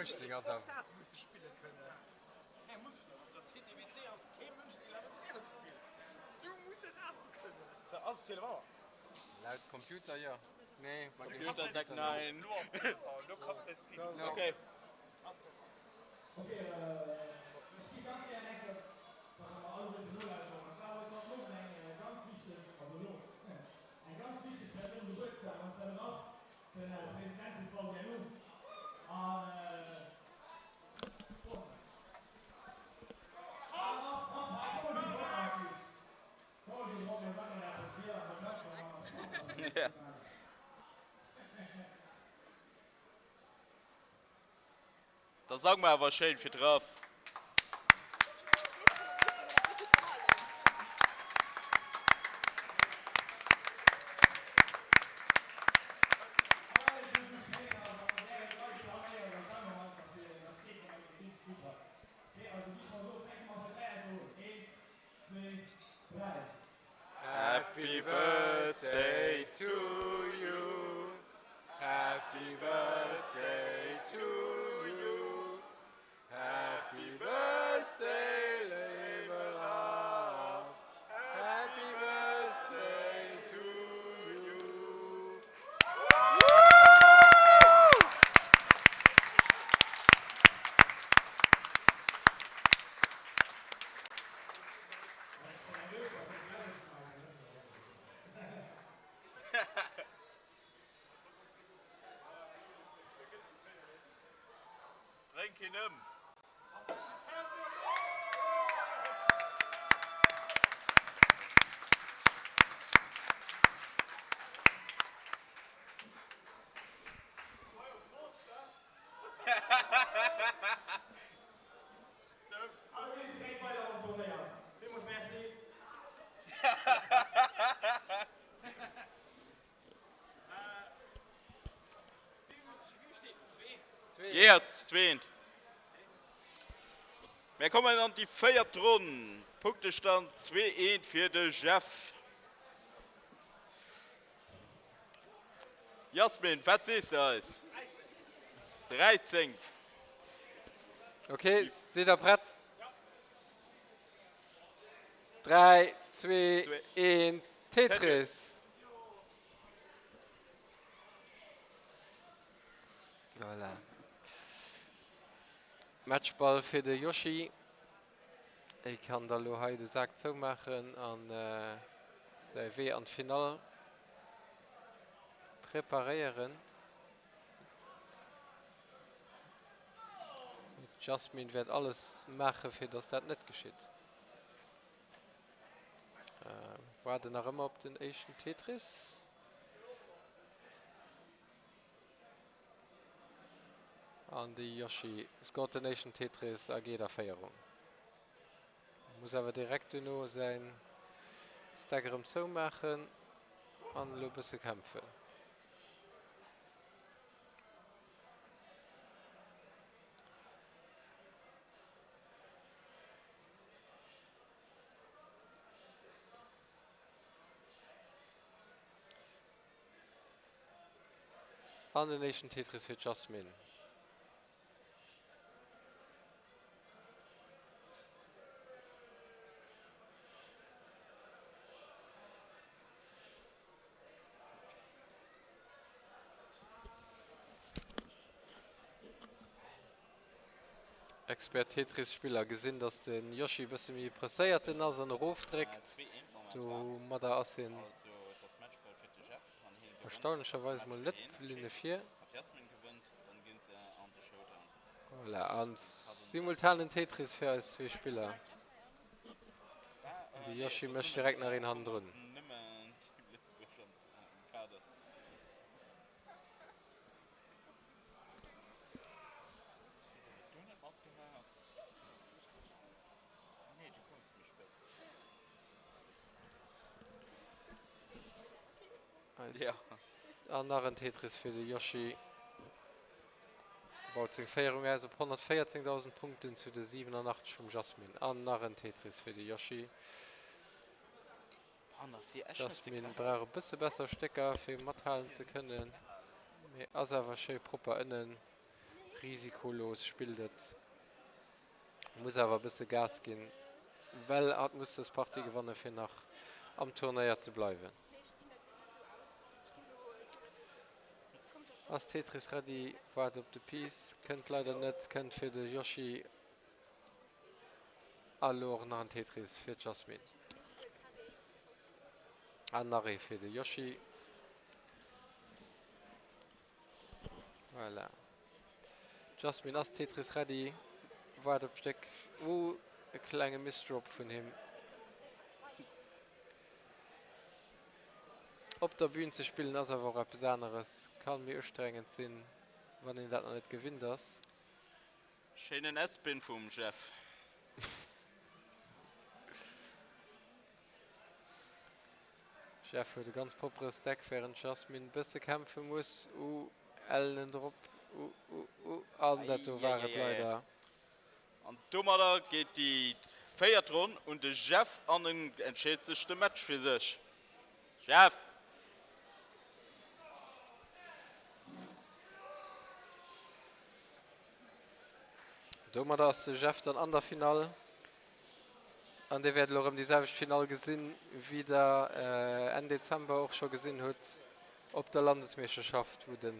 18 ass awer. Laut Computer jo. Nee, bei dem Computer sagt nein. Okay. Da sang mer awer schéin fir d'Raff. Happy birthday to you Happy birthday to you Happy birthday léiwe Raff Happy birthday to you. Bréng keen ëm! Jeeër zweent. Mir kommen an déi véiert Ronn. Punktestand 2, 1 fir de Jeff. Jasmin, wat sees de eis? 13. Ok, sidd der prett? 3, 2, 1, Tetris! Voilà. Matchball fir de Yoshi. E kann da lo hei de Sak zoumaachen an säi Wee an d'Finall preparéieren. D'Jasmine wäert alles maachen, fir dass dat net geschitt. Waarden nach ëmmer op den éischten Tetris. An de Yoshi scoret den éischten Tetris a geet a Féierung. Muss awer direkt duerno säin Stack erëm zoumaachen an elo e bësse kämpfen. An den éischten Tetris fir d'Jasmine. Expert Tetris Spiller gesinn dass den Yoshi e bësse méi presséierten ass an erofdréckt. Domadder ass hien erstaunlecherweis mol net Linne vir. Voilà, an simultanen Tetris fir eis zwee Spiller. De Yoshi mécht direkt nach een hannendrun. An nach en Tetris fir de Yoshi. Baut seng Féierung aus op 114.000 Punkten zu de 87 vum Jasmine. An nach en Tetris fir de Yoshi. D'Jasmine brauch e bësse besser Stécker fir mathalen ze kënnen, mee ass awer schéi propper ënnen. Risikolos spillt et, muss awer e bësse Gas ginn, well hatt muss dës Partie gewanne fir nach am Turnéier ze bleiwen. Ass Tetris ready? Waart op de Piece, kënnt leider net, kënnt fir de Yoshi. A lo och nach en Tetris fir d'Jasmine. An nach ee fir de Yoshi. Voilà. D'Jasmine ass Tetris ready. Waart op d'Stéck. Uh, e klenge Missdrop vun him. Op der Bühn ze spillen ass awer och eppes aneres. Kann méi ustrengend sinn, wann een dat nach net gewinnt ass. Schéinen S-Pin vum Jeff. Jeff huet e ganz proppere Stack, während d'Jasmine bësse kämpfe muss. Uh, ellenen Drop. Uh, uh, uh, an dat do war et leider. An domadder geet déi véiert Ronn un de Jeff an en entscheet sech de Match fir sech. Jeff! Domadder ass de Jeff dann an der Finall an Dir wäert elo erëm déi selwecht Finall gesinn, wéi der Enn Dezember och scho gesinn hutt op der Landesmeeschterschaft, wou de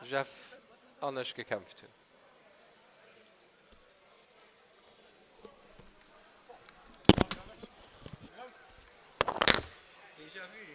Jeff an ech gekämpft hunn. Déjà vu.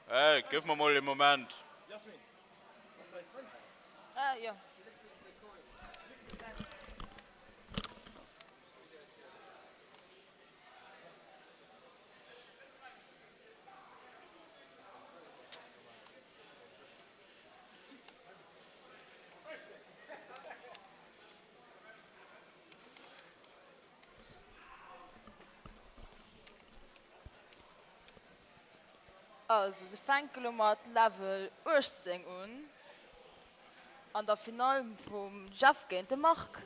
Hey, gëff mer mol e Moment. Ah, jo. Also se fänke lo mat Level 18 un an der Finall vum Jeff géint de Marc.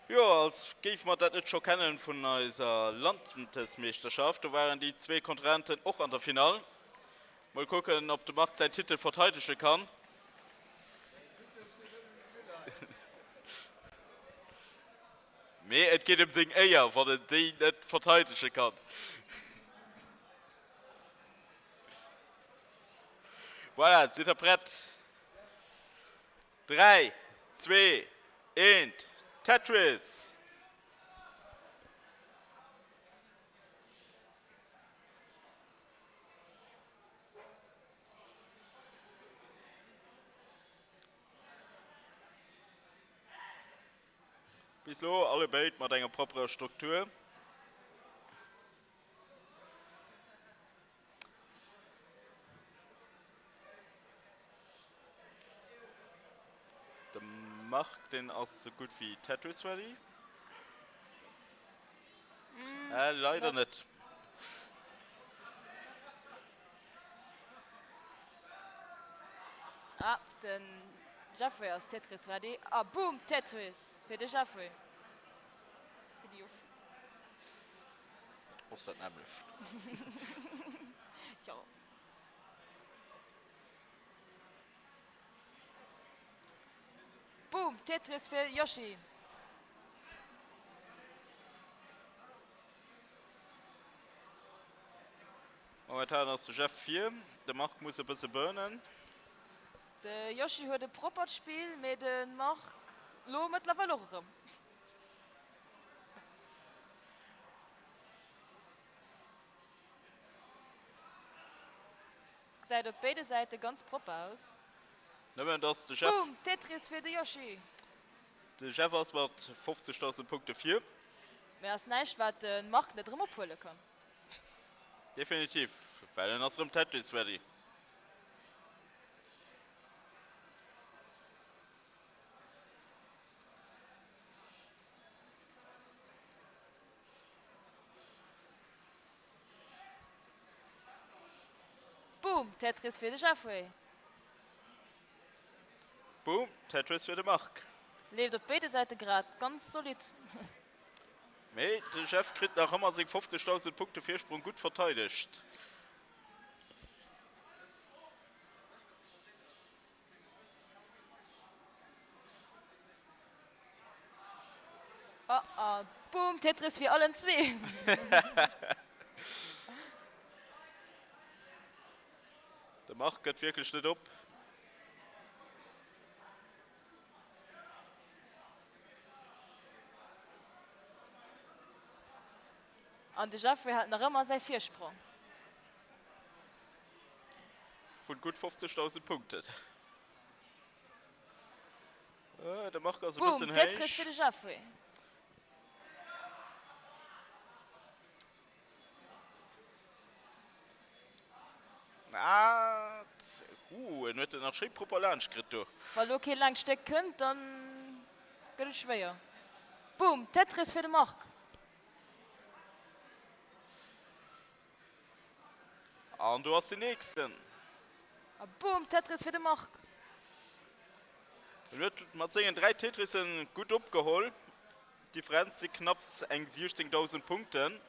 Jo, als géife mer dat net scho kennen vun eiser Landesmeeschterschaft. Do waren déi zwee Kontrahenten och an der Finall. Mol kucken, ob de Marc säin Titel verteidege kann. Mee et geet ëm seng Éier, wann en déi net verteidege kann. Voilà, sidd der prett? 3, 2, 1, Tetris! Bis elo allebéid mat enger propperer Struktur. De Marc, deen ass sou gutt wéi Tetris ready. Äh, leider net. Ah, den Jeffrey ass Tetris ready. A boom, Tetris fir de Jeffrey. Fir de Yoshi. Ass dat nämmlecht. Jo. Boom, Tetris fir Yoshi. Momentan ass de Jeff vir, de Marc muss e bësse burnen. De Yoshi huet e proppert Spill, mee de Marc lo mëttlerweil och erëm. Gesäit op béide Säite ganz propper aus. Nëmmen dass de Jeff. Boom! Tetris fir de Yoshi! De Jeff ass mat 50.000 Punkte vir. Mee ass näischt wat de Marc net erëm ophuele kann. Definitiv, well en ass erëm Tetris ready. Boom! Tetris fir de Jeffrey. Boom! Tetris fir de Marc. Leeft op béide Säite grad ganz solid. Mee de Jeff kritt nach ëmmer seng 50.000 Punkte Virsprong gutt verteidegt. Oh oh, boom, Tetris fir allen zwee! De Marc gëtt wierklech net op. An de Jeffrey hält nach ëmmer säi Virsprong. Vun gutt 50.000 Punkten. De Marc ass e Boom, bëssen Tetris fir héich. de Jeffrey. Ah, uh, en huet en nach schéi propper laanscht kritt do. Wa lo kee laangt Stéck kënnt, dann gëtt et schwéier. Boom, Tetris fir de Marc. An do ass den nächsten. A boom, Tetris fir de Marc. En huet mat sengen 3 Tetrissen gutt opgeholl. D'Differenz si knapps eng 16.000 Punkten.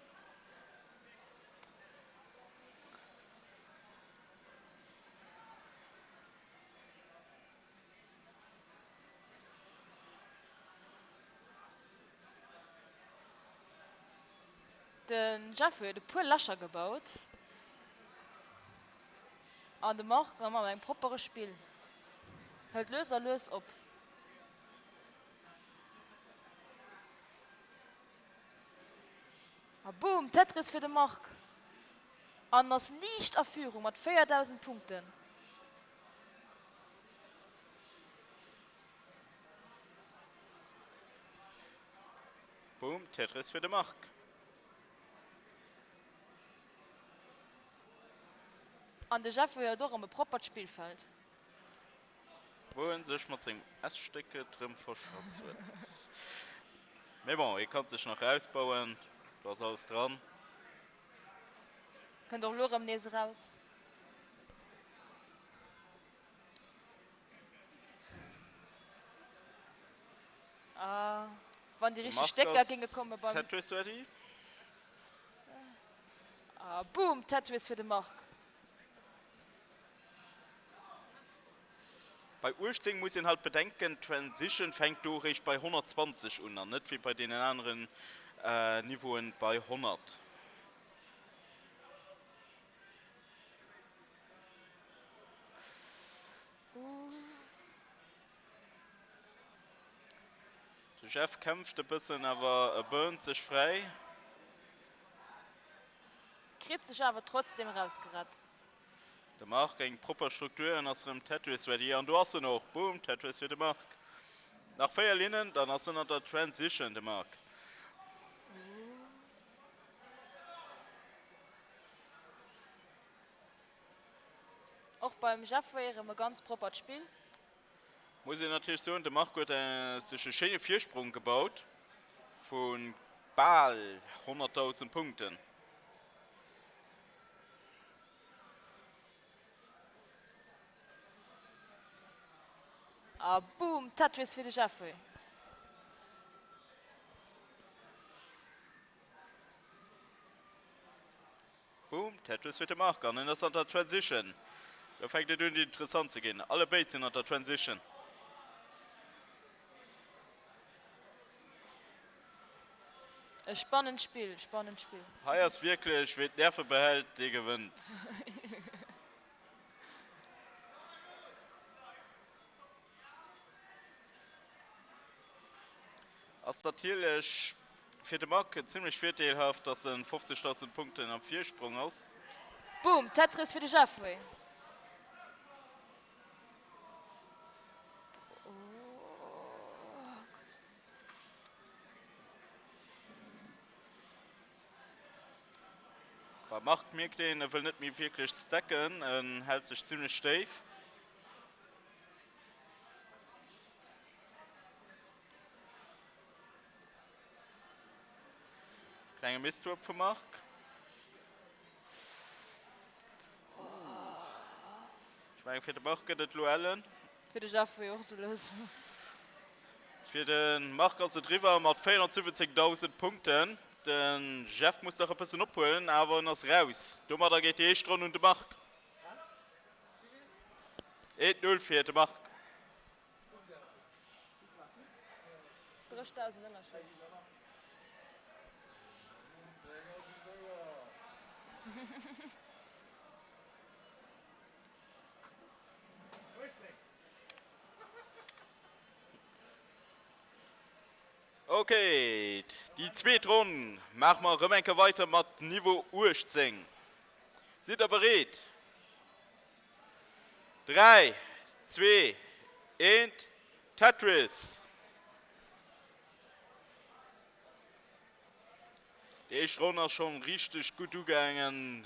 Den Jeff huet e puer Lächer gebaut an de Marc nach mat engem proppere Spill. Hëlt lues a lues op. A boom, Tetris fir de Marc an ass liicht a Führung mat 4.000 Punkten. Boom, Tetris fir de Marc. An de Jeffrey huet och erëm e proppert Spillfeld. Wou en sech mat sengem S-Stécket rëm verschass huet. Mee bon, e kann sech nach erausbauen, do ass alles dran. Kënnt och elo erëm nees eraus. Ah, wann déi richteg Stécker géinge komme beim. Tetris ready? Ah, boom, Tetris fir de Marc. Bei 18 muss een halt bedenken, d'Transition fänkt do eréischt bei 120 un an net wéi bei deenen aneren Niveauen bei 100. Jeff kämpft e bëssen, awer e burnt sech fräi. Kritt sech awer trotzdem erausgerett. De Marc eng propper Struktur en ass rem Tetris ready an do ass en och. Boom, Tetris fir de Marc. Nach 4 Linnen, dann ass en an der Transition de Marc. Och beim Jeffrey erëm e ganz proppert Spill. Muss een natierlech soen, de Marc huet sech e schéine Virsprong gebaut vu bal 100.000 Punkten. A boom, Tetris fir de Jeffrey. Boom, Tetris fir de Marc an en ass an der Transition. Lo fänkt et un interessant ze ginn. Alle béid sinn an der Transition. E spannend Spill, spannend Spill. Hei ass wierklech, ween d'Nerve behält, dee gewënnt. Ass natierlech fir de Marc zimlech virdeelhaft, dass en 50.000 Punkten am Virsprong ass. Boom, Tetris fir de Jeffrey. Beim Marc mierkt een, e wëll net méi wierklech stacken, en hält sech zimlech stéif. Klenge Misdrop vum Marc. Ech mengen fir de Marc gëtt et elo ellen. Fir de Jeffrey och sou lues. Fir de Marc ass et eriwwer mat 417.000 Punkten. De Jeff muss nach e bëssen ophuelen, awer en ass raus. Domadder geet déi éischt Ronn un de Marc. 1, 0 fir de Marc. 30.000 Ënnerscheed. Ok, déi zweet Ronn maache mer erëm eng Kéier weiter mat Niveau 18. Sidd der bereet? 3, 2, 1, Tetris! Déi éischt Ronn ass schonn richteg gutt ugaangen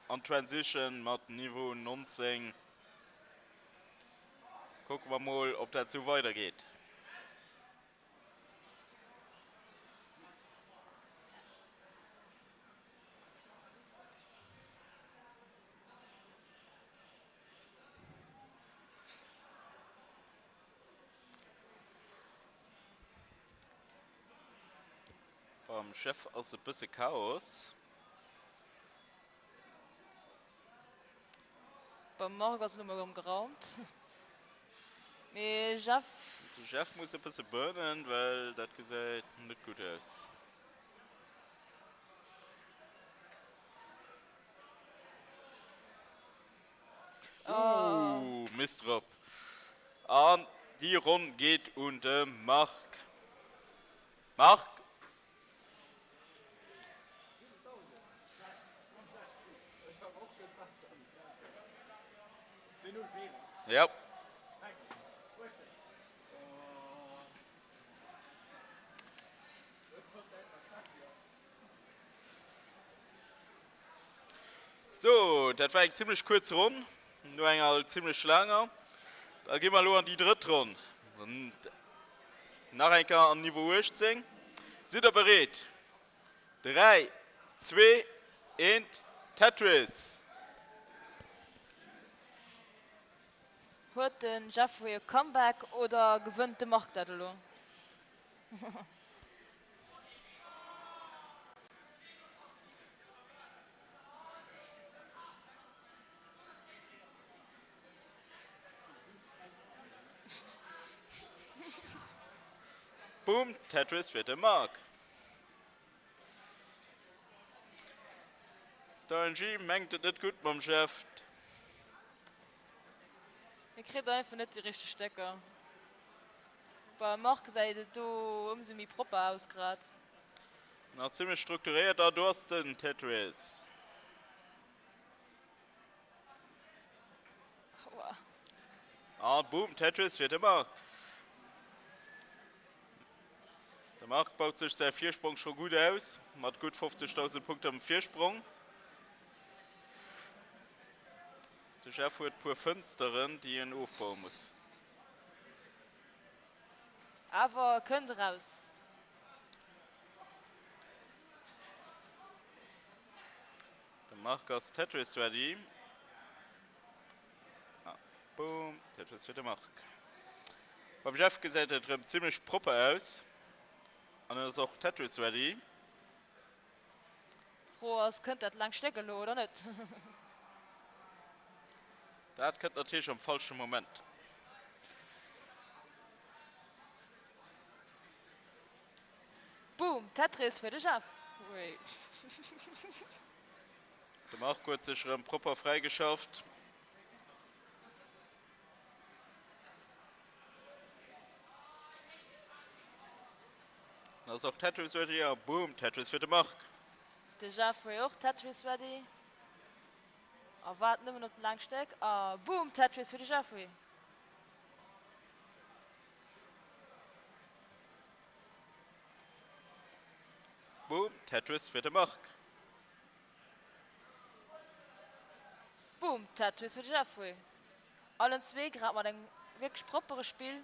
an Transition mat Niveau 19. Kucke mer mol ob dat sou weider geet. Beim Jeff ass e bësse Chaos. Beim Marc ass elo mol erëm geraumt. Mee Jeff. De Jeff muss e bësse burnen, well dat gesäit net gutt aus. Ooh, Mist drop. An déi Ronn geet un de Marc. Marc! Ja. Sou, dat war eng zimlech kuerz Ronn, no enger zimlech laanger. Da gi mer elo an déi drëtt Ronn. Nach eng Kéier an Niveau 18. Sidd der bereet? 3, 2, 1, Tetris! Huet den Jeffrey e Comeback oder gewënnt de Marc dat elo? Boom, Tetris fir de Marc. D'RNG mengt et net gutt mam Jeff. Hie kritt einfach net déi richteg Stécker. Beim Marc gesäit et do ëmsou méi propper aus grad. En ass zimlech strukturéiert. A do ass den Tetris. Aua. A boom, Tetris fir de Marc. De Marc baut sech säi Virsprong scho gutt aus, mat gutt 50.000 Punkten Virsprong. De Jeff huet puer Fënsteren, déi en ofbaue muss. Awer kënnt eraus. De Marc ass Tetris ready. Ah, boom, Tetris fir de Marc. Beim Jeff gesäit et erëm zimlech propper aus an en ass och Tetris ready. D'Fro ass, kënnt dat laangt Stéck elo oder net? Dat kënnt natierlech am falsche Moment. Boom, Tetris fir de Jeff. Wéi. De Marc huet sech erëm propper fräigeschafft. Dann ass och Tetris ready a boom, Tetris fir de Marc. De Jeffrey och Tetris ready a waart nëmmen op dat laangt Stéck a boom, Tetris fir de Jeffrey. Boom, Tetris fir de Marc. Boom, Tetris fir de Jeffrey. Allen zwee grad mat engem wierklech proppere Spill.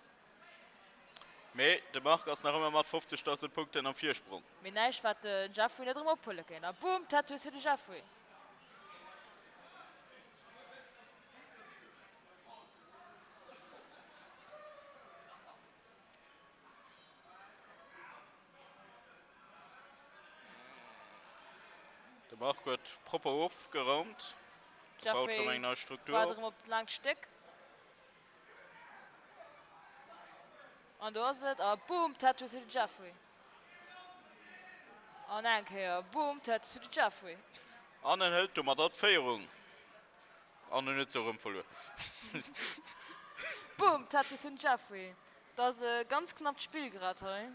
Mee de Marc ass nach ëmmer mat 50.000 Punkten am Virsprong. Mee näischt wat de Jeffrey net erëm ophuele kéint. A boom, Tetris fir de Jeffrey. De Marc huet propper ofgeraumt. De baut erëm Jeffrey eng nei Struktur waart op. erëm op dat laangt Stéck. An do ass et, a boom, Tetris fir de Jeffrey. An eng Kéier, boom, Tetris fir de Jeffrey. An en hëlt domadder d'Féierung. An en huet se erëm verluer. Boom, Tetris fir den Jeffrey. Dat ass e ganz knappt Spill grad hei.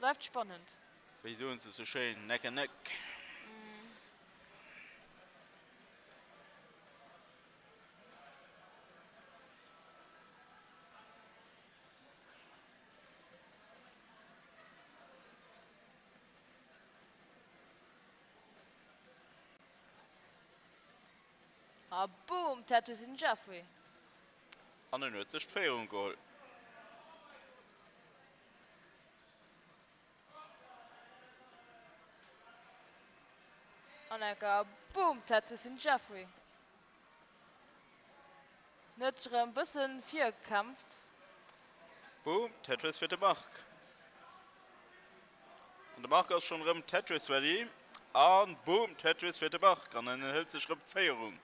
Bleift spannend. Wéi soen se sou schéin, neck and neck. A boom, Tattoos den Jeffrey. An en huet sech d'Féierung geholl. An enker boom, Tattoos den Jeffrey. En huet sech erëm bëssen virgekämpft. Boom, Tetris fir de Marc. An de Marc ass schonn erëm Tetris ready. An boom, Tetris fir de Marc. An en hëlt sech erëm d'Féierung.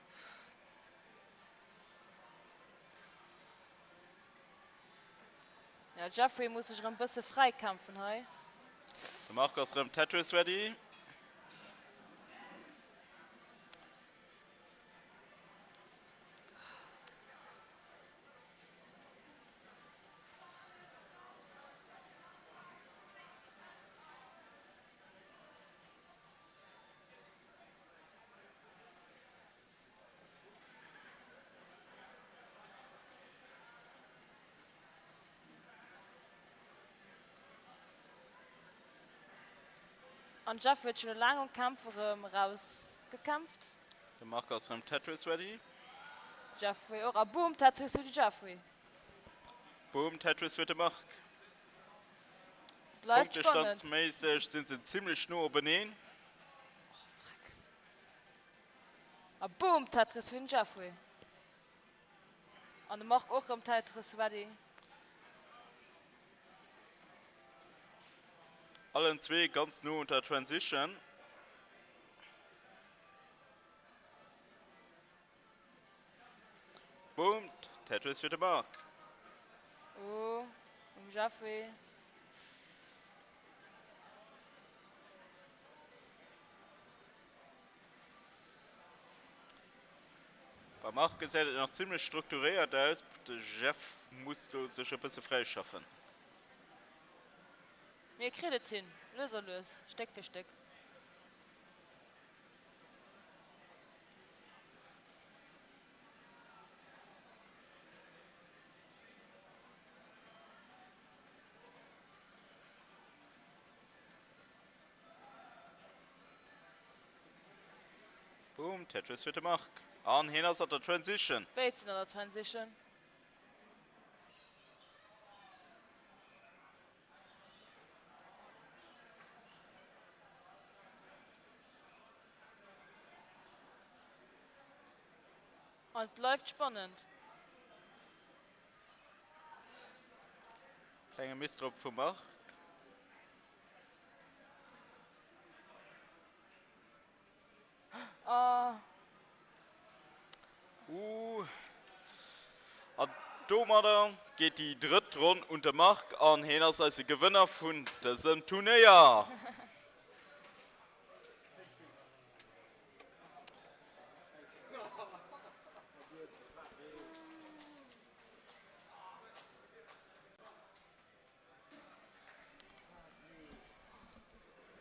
Ja, Jeffrey muss sech erëm bësse fräikämpfen hei. De Marc ass erëm Tetris ready. An Jeff huet sech elo laang um Kämpf erëm eraus gekämpft. De Marc ass rëm Tetris ready. Jeffrey och a boom Tetris fir de Jeffrey. Boom Tetris fir de Marc. Bleift spannend. Punktestandsméisseg sinn se zimlech no openeen. Oh freck. A boom Tetris fir den Jeffrey. An de Marc och rëm Tetris ready. Allen zwee ganz no un der Transition. Boom, Tetris fir de Marc. Oh, um Jeffrey. Beim Marc gesäit et nach zimlech strukturéiert aus, de Jeff muss do sech e bësse fräischaffen. Mee e kritt et hin, lues a lues, Stéck fir Stéck. Boom, Tetris fir de Marc. An hien ass an der Transition. Béid sinn an der Transition. An et bleift spannend. Klenge Misdrop vum Marc. Oh. Uh. An domadder geet déi drëtt Ronn un de Marc an hien ass eise Gewënner vun dësem Turnéier.